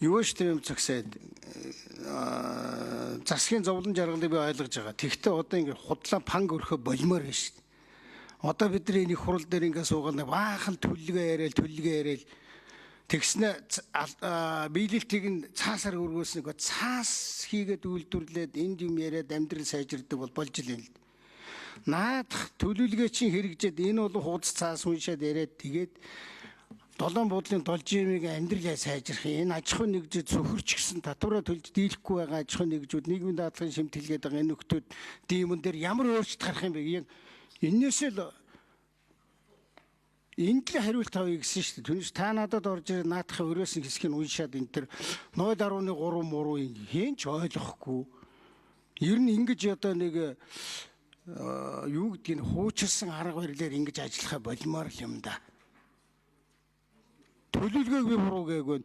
Юу ч тийм цагсаад засгийн зовлон жаргалыг би ойлгож байгаа. Тэгэхдээ одоо ингэ худлаа панг өрхөө болмоор байна шүү дээ. Одоо бид нар энэ их хурал дээр ингэ суугаад нэг баахан түлгээ яриад түлгээ яриад тэгснэ биелэлтийг нь цаасаар өргөөсөн нэг цаас хийгээд үйлдвэрлээд энд юм яриад амьдрал сайжирдаг бол болж л юм л. Наадах төлөвлөгөө чинь хэрэгжээд энэ бол хуудас цаас уншаад яриад тэгээд долоон буудлын должимыг амьдрал сайжрах юм. Энэ аж ахуйн нэгжид цөхөрч гисэн татвараа төлж дийлэхгүй байгаа аж ахуйн нэгжүүд нийгмийн даатгалын шимтгэлгээд байгаа энэ нөхдүүд диймэн дээр ямар өөрчлөлт гарах юм бэ? Яг энээсээ л энд л хариулт авъя гэсэн шүү дээ. Түүнээс та надад орж ирээ наадахын өрөөсөн хэсгийг уншаад энэ төр 0.3 муруу хэн ч ойлгохгүй. Ер нь ингэж одоо нэг юу гэдгийг хуучирсан арга барилаар ингэж ажиллахаа болмоор л юм да. Төлөвлөгөөг би буруу гээгүй.